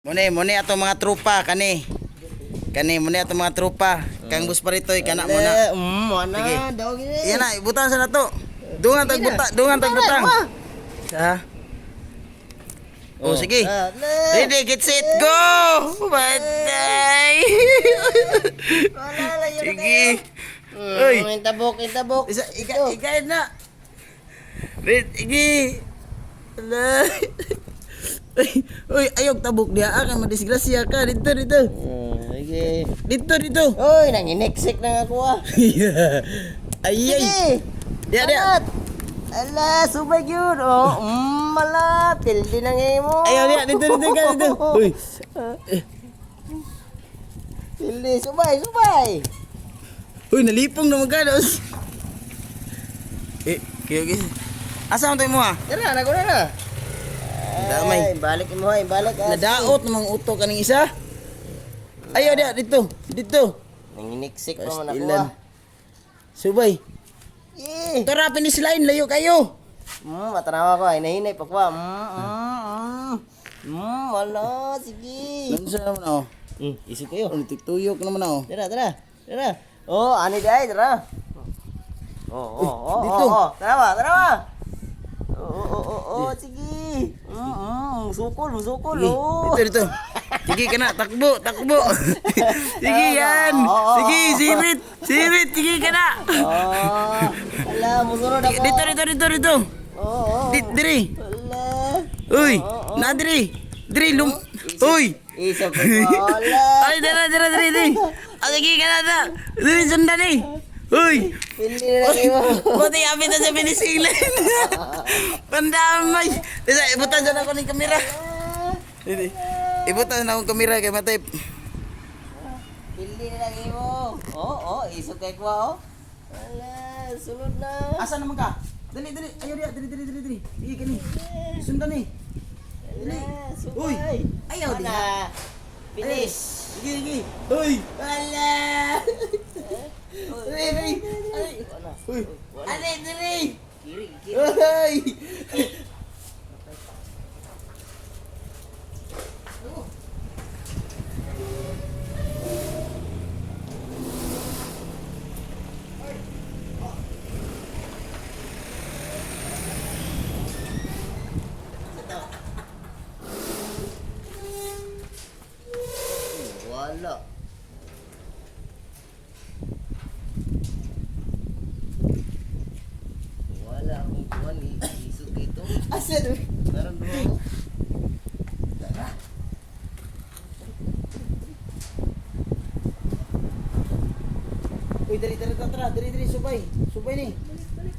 Mune, mune ato mga tropa kani. Kani mune ato mga tropa. Kang bus paritoy kana mo na. Ana, Sige. daw gini. Iyan na, ibutan sa nato. Dungan tag buta, dungan tag butang. Ha? Oh, sige. Ah, le. Ready, get set, go! Batay! Wala, layo na Sige. kayo. Uy. Intabok, intabok. Isa, ika, ika na. Ready, sige. Ala. Uy, uy, ayog tabok diha ah, kay madisgrasya ka dito dito. Sige. Dito dito. Uy, nanginiksik na nga ko ah. Ay ay. Sige. Diya diya. Alat. Ala, subay yun. Oh, mala. Pildi na ngayon mo. Ayaw diya dito dito ka dito. Uy. Pildi, subay, subay. Uy, nalipong naman ka dos. Eh, kayo guys. Asa man tayo mo ah? Tara, naguna na. Damay. Ay, balik mo, ay, balik. Ah. Nadaot namang uto kaning isa. Ayaw diya dito, dito. Nanginiksik pa man ako Pastilan. ah. Subay. Eh. Tara finish line layo kayo. Matanawa ko ay nahinay pa ko. Ah. Wala, sige. Lansa naman oh. Isip kayo. Ano tituyok naman oh. Tara, tara. Tara. Oh, ani di ay, tara. Oh, dito. oh. Tara ba, tara ba. Oh, sige. Sukol, sukol. Sige, Oh. dito dito. Sige ka na, takbo, takbo. Sige yan. Sige, sirit, sirit, sige ka na. Oh, ala, musunod ako. Dito, dito, dito, dito. Oh. Diri. Ala. Uy, na diri. Diri lum. Uy. Isip ko. Ala. Ay, dira, dira, diri, diri. Ah, sige ka na, na. Diri sundan eh. Uy. Pili na lang mo. Buti apit na sa finishing line. Pandamay. Disa, ibutan sa ako ng kamera. Dili. Ibutan na akong kamera kay matay. Pili na lang mo. Oh, isip kay ko oh. Ala, sunod na. Asa naman ka? Dali, dali. Ayaw diya, dali, dali, dali, dali. Sige kani. Sundan eh. Ala, Uy, subay. ayaw Ana. diha. Finish. Sige, sige. Uy! Wala! Dali, dali. Ay. Uy. Ali, dali. Kiri, kiri. Uy! Wala. Wala akong kuwan eh. Isog ito. Asa dali? Meron doon ako. Tara. Uy, dali, dali, tara, dali, dali, subay. Subay ni.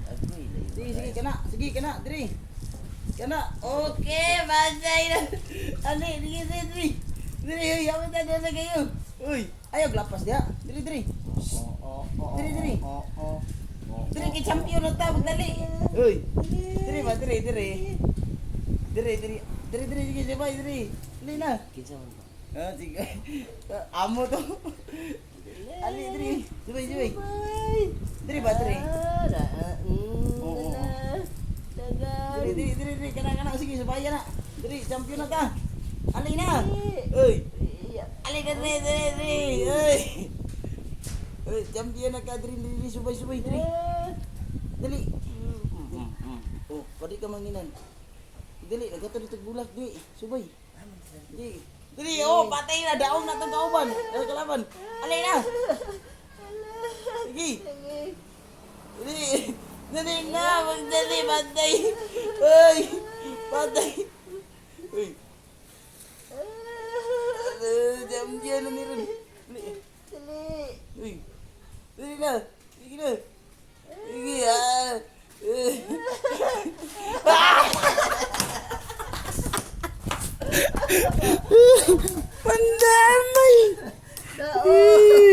Agoy, layo. Sige, sige, kana. Sige, kana, dali. Kana. Okay, bantay na. Ali, sige, sige, dali. Dali, uy, awit na dali kayo. Uy, ayaw, lapas diha. Dali, dali. Oo. Diri, diri. Oo. Dali, kay champion na ta, magdali. Uy, dali ba, dali, dali. Dali, dali. Dali, dali, sige, sabay, dali. Dali na. Kinsa man ba? Ah, sige. Amo to. Ali, dali. Sabay, sabay. Dali ba, dali. Ah, na, Oo. na, dagan. Dali, dali, dali, dali. Kana, kana. Sige, sabay na. Dali, champion na ta. Ali na. Uy. Iya. Ali ka, dali, dali, dali. Uy. Uy, champion na ka. Dali, dali, subay, subay, dali. Dali. Oh, pwede ka manginan. Dali, nagkato dito bulak, dali. Subay. Dali. Dali, oh, patay na. Daong na itong kauban. Ay, kalaban. Ali na. Sige. Dali. Dali na. Magdali, patay. Uy, patay. Uy. Champion na niron. Dali. Dali. Uy. Dali na. Sige na.